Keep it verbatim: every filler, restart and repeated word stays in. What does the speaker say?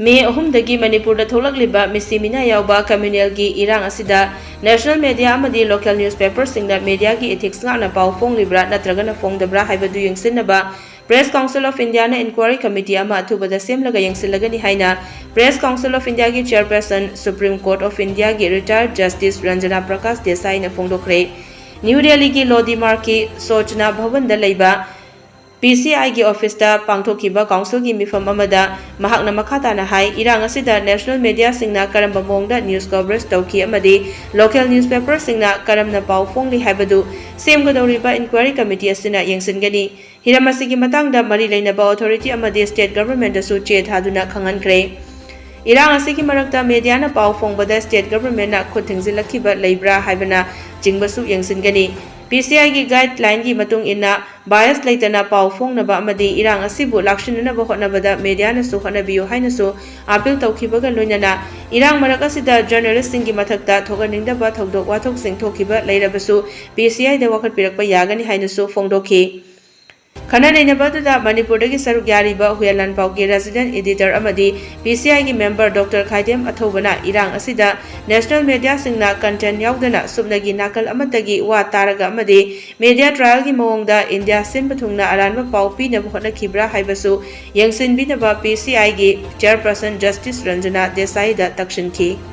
ꯃꯦ ꯑꯍꯨꯝꯗꯒꯤ ꯃꯅꯤꯄꯨꯔꯗ ꯊꯣꯛꯂꯛꯂꯤꯕ ꯃꯤꯁꯤ ꯃꯤꯅꯥ ꯌꯥꯎꯕ communalꯒꯤ ꯏꯔꯥꯡ ꯑꯁꯤꯗ national media ꯑꯃꯗꯤ local newspaperꯁꯤꯡꯅ mediaꯒꯤ ethics ꯉꯥꯛꯅ ꯄꯥꯎ ꯐꯣꯡꯂꯤꯕ꯭ꯔꯥ ꯅꯠꯇ꯭ꯔꯒꯅ ꯐꯣꯡꯗꯕ꯭ꯔꯥ ꯍꯥꯏꯕꯗꯨ ꯌꯦꯡꯁꯤꯟꯅꯕ Press Council of Indiaꯅ inquiry committee ꯑꯃ ꯑꯊꯨꯕꯗ ꯁꯦꯝꯂꯒ ꯌꯦꯡꯁꯤꯜꯂꯒꯅꯤ ꯍꯥꯏꯅ Press Council of Indiaꯒꯤ chairperson, Supreme Court of Indiaꯒꯤ retired Justice Ranjana Prakash Desaiꯅ ꯐꯣꯡꯗꯣꯛꯈ꯭ꯔꯦ꯫ ꯅ꯭ꯌꯨ ꯗꯦꯜꯂꯤꯒꯤ ꯂꯣꯗꯤ ꯃꯥꯔꯛꯀꯤ ꯁꯣꯆꯅꯥ ꯚꯕꯟꯗ ꯂꯩꯕ PCIꯒꯤ officeꯇ ꯄꯥꯡꯊꯣꯛꯈꯤꯕ councilꯒꯤ ꯃꯤꯐꯝ ꯑꯃꯗ ꯃꯍꯥꯛꯅ ꯃꯈꯥ ꯇꯥꯅ ꯍꯥꯏ, ꯏꯔꯥꯡ ꯑꯁꯤꯗ national mediaꯁꯤꯡꯅ ꯀꯔꯝꯕ ꯃꯑꯣꯡꯗ news coverage ꯇꯧꯈꯤ ꯑꯃꯗꯤ local newspaperꯁꯤꯡꯅ ꯀꯔꯝꯅ ꯄꯥꯎ ꯐꯣꯡꯂꯤ ꯍꯥꯏꯕꯗꯨ ꯁꯦꯝꯒꯗꯧꯔꯤꯕ inquiry committee ꯑꯁꯤꯅ ꯌꯦꯡꯁꯤꯟꯒꯅꯤ꯫ ꯍꯤꯔꯝ ꯑꯁꯤꯒꯤ ꯃꯇꯥꯡꯗ ꯃꯔꯤ ꯂꯩꯅꯕ authority ꯑꯃꯗꯤ state governmentꯇꯁꯨ ꯆꯦ ꯊꯥꯗꯨꯅ ꯈꯪꯍꯟꯈ꯭ꯔꯦ꯫ ꯏꯔꯥꯡ ꯑꯁꯤꯒꯤ ꯃꯔꯛꯇ mediaꯅ ꯄꯥꯎ ꯐꯣꯡꯕꯗ state governmentꯅ ꯈꯨꯠ ꯊꯤꯡꯖꯤꯜꯂꯛꯈꯤꯕ ꯂꯩꯕ꯭ꯔꯥ ꯍꯥꯏꯕꯅ ꯆꯤꯡꯕꯁꯨ ꯌꯦꯡꯁꯤꯟꯒꯅꯤ꯫ PCIꯒꯤ guidelineꯒꯤ ꯃꯇꯨꯡ ꯏꯟꯅ bias ꯂꯩꯇꯅ ꯄꯥꯎ ꯐꯣꯡꯅꯕ ꯑꯃꯗꯤ ꯏꯔꯥꯡ ꯑꯁꯤꯕꯨ ꯂꯥꯛꯁꯤꯟꯅꯅꯕ ꯍꯣꯠꯅꯕꯗ mediaꯅꯁꯨ ꯍꯣꯠꯅꯕꯤꯌꯨ ꯍꯥꯏꯅꯁꯨ appeal ꯇꯧꯈꯤꯕꯒ ꯂꯣꯏꯅꯅ ꯏꯔꯥꯡ ꯃꯔꯛ ꯑꯁꯤꯗ journalistꯁꯤꯡꯒꯤ ꯃꯊꯛꯇ ꯊꯣꯛꯍꯟꯅꯤꯡꯗꯕ ꯊꯧꯗꯣꯛ ꯋꯥꯊꯣꯛꯁꯤꯡ ꯊꯣꯛꯈꯤꯕ ꯂꯩꯔꯕꯁꯨ PCIꯗ ꯋꯥꯀꯠꯄꯤꯔꯛꯄ ꯌꯥꯒꯅꯤ ꯍꯥꯏꯅꯁꯨ ꯐꯣꯡꯗꯣꯛꯈꯤ꯫ ꯈꯟꯅ ꯅꯩꯅꯕ ꯑꯗꯨꯗ ꯃꯅꯤꯄꯨꯔꯗꯒꯤ ꯁꯔꯨꯛ ꯌꯥꯔꯤꯕ ꯍꯨꯌꯦꯟ ꯂꯥꯟꯄꯥꯎꯒꯤ resident editor ꯑꯃꯗꯤ PCIꯒꯤ member Doctor ꯈꯥꯏꯗꯦꯝ ꯑꯊꯧꯕꯅ ꯏꯔꯥꯡ ꯑꯁꯤꯗ national mediaꯁꯤꯡꯅ content ꯌꯥꯎꯗꯅ ꯁꯨꯞꯅꯒꯤ ꯅꯥꯀꯜ ꯑꯃꯠꯇꯒꯤ ꯋꯥ ꯇꯥꯔꯒ ꯑꯃꯗꯤ media trialꯒꯤ ꯃꯑꯣꯡꯗ India ꯁꯤꯟꯕ ꯊꯨꯡꯅ ꯑꯔꯥꯟꯕ ꯄꯥꯎ ꯄꯤꯅꯕ ꯍꯣꯠꯅꯈꯤꯕ꯭ꯔꯥ ꯍꯥꯏꯕꯁꯨ ꯌꯦꯡꯁꯤꯟꯕꯤꯅꯕ PCIꯒꯤ chairperson Justice Ranjana Desaiꯗ ꯇꯛꯁꯤꯟꯈꯤ꯫